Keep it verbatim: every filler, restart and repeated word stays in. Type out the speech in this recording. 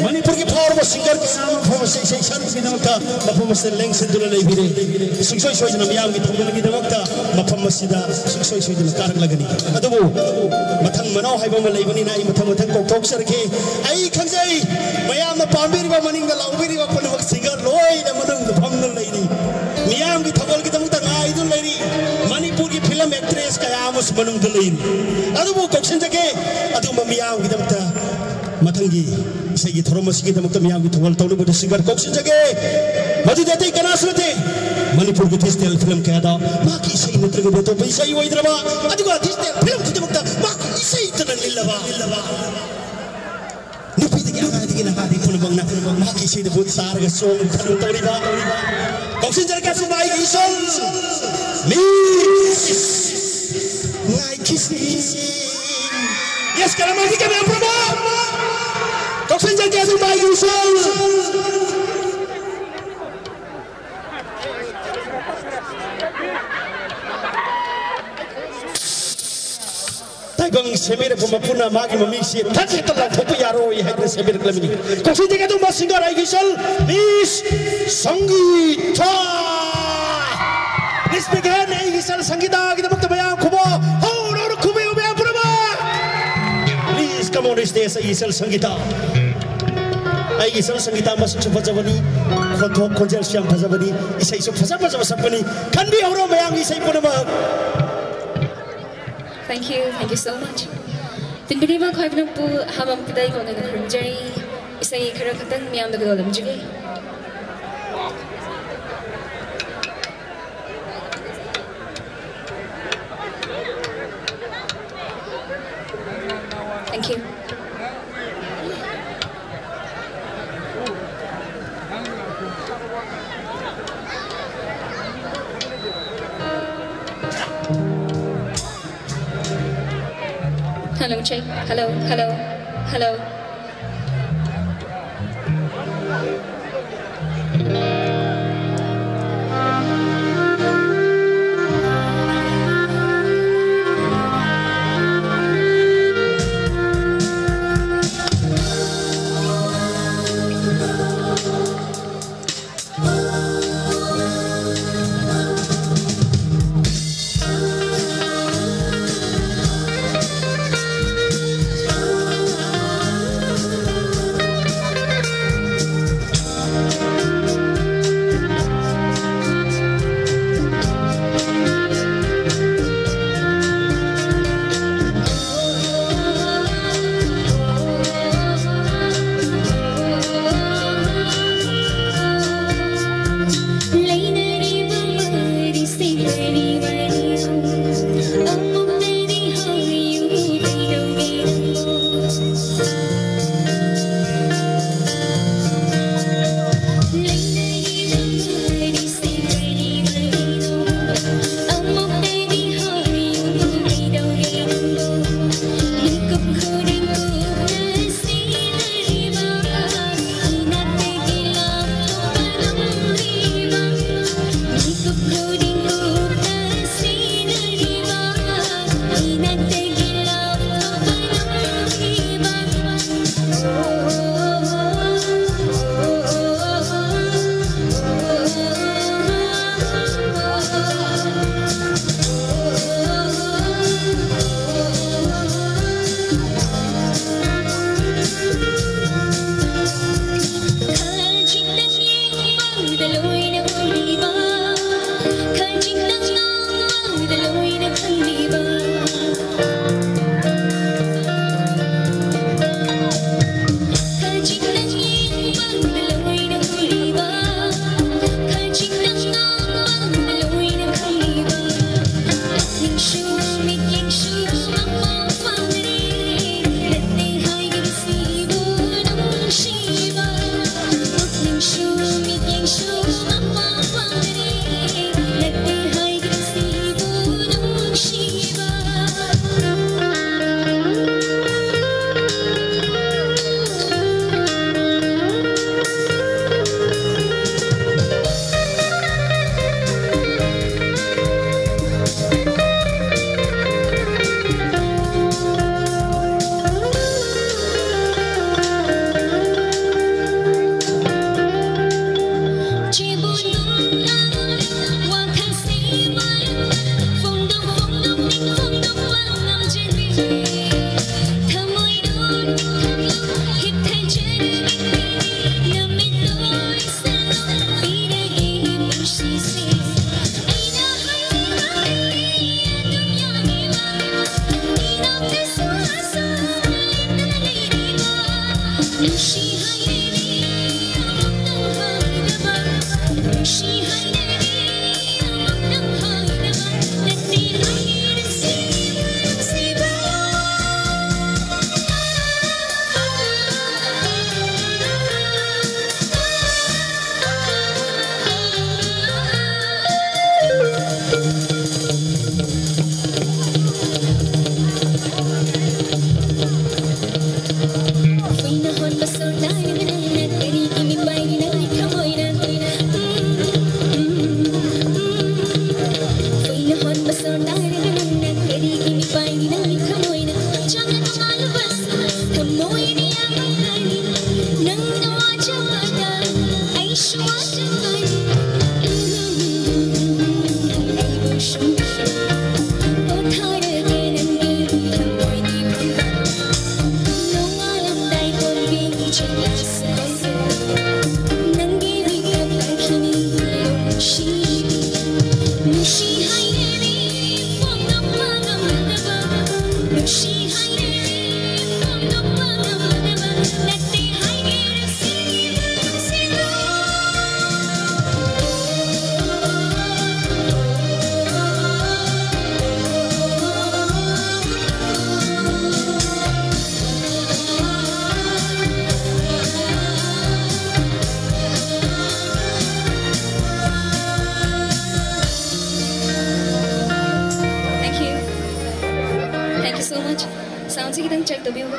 ꯃꯅꯤꯄꯨꯔꯒꯤ ꯐꯥꯎꯔꯕ ꯁꯤꯡꯒꯔ ꯀꯌꯥ ꯑꯃ ꯃꯐꯝ ꯑꯁꯤꯗ ꯏꯁꯩ ꯁꯛꯅꯕꯒꯤꯗꯃꯛꯇ ꯃꯐꯝ ꯑꯁꯤꯗ ꯂꯦꯡꯁꯤꯟꯗꯨꯅ ꯂꯩꯕꯤꯔꯦ꯫ ꯁꯨꯡꯁꯣꯏ ꯁꯣꯏꯗꯅ ꯃꯤꯌꯥꯝꯒꯤ ꯊꯧꯒꯜꯒꯤꯗꯃꯛꯇ ꯃꯐꯝ ꯑꯁꯤꯗ ꯁꯨꯡꯁꯣꯏ ꯁꯣꯏꯗꯅ ꯀꯥꯔꯛꯂꯒꯅꯤ꯫ ꯑꯗꯨꯕꯨ ꯃꯊꯪ ꯃꯅꯥꯎ ꯍꯥꯏꯕ ꯑꯃ ꯂꯩꯕꯅꯤꯅ ꯑꯩ ꯃꯊꯪ ꯃꯊꯪ ꯀꯧꯊꯣꯛꯆꯔꯛꯀꯦ꯫ ꯑꯩ ꯈꯪꯖꯩ, ꯃꯌꯥꯝꯅ ꯄꯥꯝꯕꯤꯔꯤꯕ, ꯃꯅꯤꯡꯗ ꯂꯥꯎꯕꯤꯔꯤꯕ ꯄꯨꯝꯅꯃꯛ ꯁꯤꯡꯒꯔ ꯂꯣꯏꯅ ꯃꯅꯨꯡꯗ ꯐꯝꯗꯨꯅ ꯂꯩꯔꯤ꯫ ꯃꯤꯌꯥꯝꯒꯤ ꯊꯧꯒꯜꯒꯤꯗꯃꯛꯇ ꯉꯥꯏꯗꯨꯅ ꯂꯩꯔꯤ꯫ ꯃꯅꯤꯄꯨꯔꯒꯤ ꯐꯤꯂꯝ ꯑꯦꯛꯇ꯭ꯔꯦꯁ ꯀꯌꯥ ꯑꯃꯁꯨ ꯃꯅꯨꯡꯗ ꯂꯩꯔꯤ꯫ ꯑꯗꯨꯕꯨ ꯀꯧꯁꯤꯟꯖꯒꯦ, ꯑꯗꯨꯒꯨꯝꯕ ꯃꯤꯌꯥꯝꯒꯤꯗꯃꯛꯇ ꯃꯊꯪꯒꯤ ꯏꯁꯩꯒꯤ ꯊꯧꯔꯝ ꯑꯁꯤꯒꯤꯗꯃꯛꯇ ꯃꯤꯌꯥꯝꯒꯤ ꯊꯧꯒꯜ ꯇꯧꯅꯕꯗ ꯁꯤꯡꯒꯔ ꯀꯧꯁꯤꯟꯖꯒꯦ꯫ ꯃꯗꯨꯗꯤ ꯑꯇꯩ ꯀꯅꯥꯁꯨ ꯅꯠꯇꯦ, ꯃꯅꯤꯄꯨꯔꯒꯤ ꯗꯤꯖꯤꯇꯦꯜ ꯐꯤꯂꯝ ꯀꯌꯥꯗ ꯃꯍꯥꯛꯀꯤ ꯏꯁꯩ ꯅꯠꯇ꯭ꯔꯒꯗꯤ ꯑꯇꯣꯞꯄ ꯏꯁꯩ ꯑꯣꯏꯗ꯭ꯔꯕ, ꯑꯗꯨꯒ ꯗꯤꯖꯤꯇꯦꯜ ꯐꯤꯂꯝ ꯈꯨꯗꯤꯡꯃꯛꯇ ꯃꯍꯥꯛꯀꯤ ꯏꯁꯩꯇꯅ ꯅꯤꯜꯂꯕ, ꯅꯨꯄꯤꯗꯒꯤ ꯑꯉꯥꯡꯗꯒꯤ ꯅꯍꯥꯗꯒꯤ ꯄꯨꯝꯅꯃꯛꯅ ꯃꯍꯥꯛꯀꯤ ꯏꯁꯩꯗꯕꯨ ꯇꯥꯔꯒ ꯆꯣꯡꯗꯅ ꯇꯧꯔꯤꯕ꯫ ꯀꯧꯁꯤꯟꯖꯔꯛꯀꯦ ꯑꯗꯨꯒꯨꯝꯕ ꯑꯩꯒꯤ ꯏꯁꯣꯔ, ꯃꯤꯁ ꯉꯥꯏꯈꯤꯁꯤ꯫ ꯌꯦꯁ, ꯀꯔꯝꯕ ꯍꯧꯖꯤꯛ ꯀꯌꯥꯝ ꯌꯥꯝꯕ꯭ꯔꯕ? ꯀꯧꯁꯤꯟꯖꯔꯛꯀꯦ ꯑꯗꯨꯒꯨꯝꯕ ꯑꯩꯒꯤ ꯏꯁꯣꯔ꯫ ꯇꯥꯏꯕꯪ ꯁꯦꯝꯕꯤꯔꯛꯄ ꯃꯄꯨꯅ ꯃꯥꯒꯤ ꯃꯃꯤꯡꯁꯤ ꯊꯛ ꯍꯦꯛꯇ ꯂꯥꯎꯊꯣꯛꯄ ꯌꯥꯔꯣꯏ ꯍꯥꯏꯗꯅ ꯁꯦꯝꯕꯤꯔꯛꯂꯝꯃꯤꯅꯤ꯫ ꯀꯧꯁꯤꯟꯖꯒꯦ ꯑꯗꯨꯒꯨꯝꯕ ꯁꯤꯡꯒꯔ ꯑꯩꯒꯤ ꯏꯆꯜ ꯃꯤꯁ ꯁꯪꯒꯤꯊꯥ꯫ Please big hand ꯑꯩꯒꯤ ꯏꯆꯜ ꯁꯪꯒꯤꯇꯥꯒꯤꯗꯃꯛꯇ ꯃꯌꯥꯝ ꯈꯨꯕꯣ ꯍꯧꯔ ꯍꯧꯔ ꯈꯨꯕꯤꯌꯨ ꯃꯌꯥꯝ ꯄꯨꯝꯅꯃꯛ꯫ Please come on stage ꯑꯩꯒꯤ ꯏꯆꯜ ꯁꯪꯒꯤꯇꯥ꯫ ꯑꯩꯒꯤ ꯏꯆꯜ ꯁꯪꯒꯤꯇꯥ ꯃꯁꯛꯁꯨ ꯐꯖꯕꯅꯤ, ꯈꯣꯟꯊꯣꯛ ꯈꯣꯟꯖꯦꯜꯁꯨ ꯌꯥꯝ ꯐꯖꯕꯅꯤ, ꯏꯁꯩꯁꯨ ꯐꯖ ꯐꯖꯕ ꯁꯛꯄꯅꯤ꯫ ꯈꯟꯕꯤꯍꯧꯔꯣ ꯃꯌꯥꯝꯒꯤ ꯏꯁꯩ ꯄꯨꯝꯅꯃꯛ꯫ Thank you, thank you so much. ꯇꯤꯟꯕꯤꯔꯤꯕ ꯈ꯭ꯋꯥꯏꯕꯤꯅꯨꯄꯨ ꯍꯥꯃꯝꯄꯤꯗ ꯏꯀꯣꯟꯅꯅ ꯈꯨꯔꯨꯝꯖꯔꯤ꯫ ꯏꯁꯩ ꯈꯔ ꯈꯛꯇꯪ ꯃꯤꯌꯥꯝꯗ ꯀꯩꯗꯧꯂꯝꯖꯒꯦ꯫ Thank you. Hello, check. Hello, hello, hello. Thank you. Thank you so much. Sound ꯁꯤ ꯈꯤꯇꯪ check ꯇꯧꯕꯤꯌꯨꯀꯣ꯫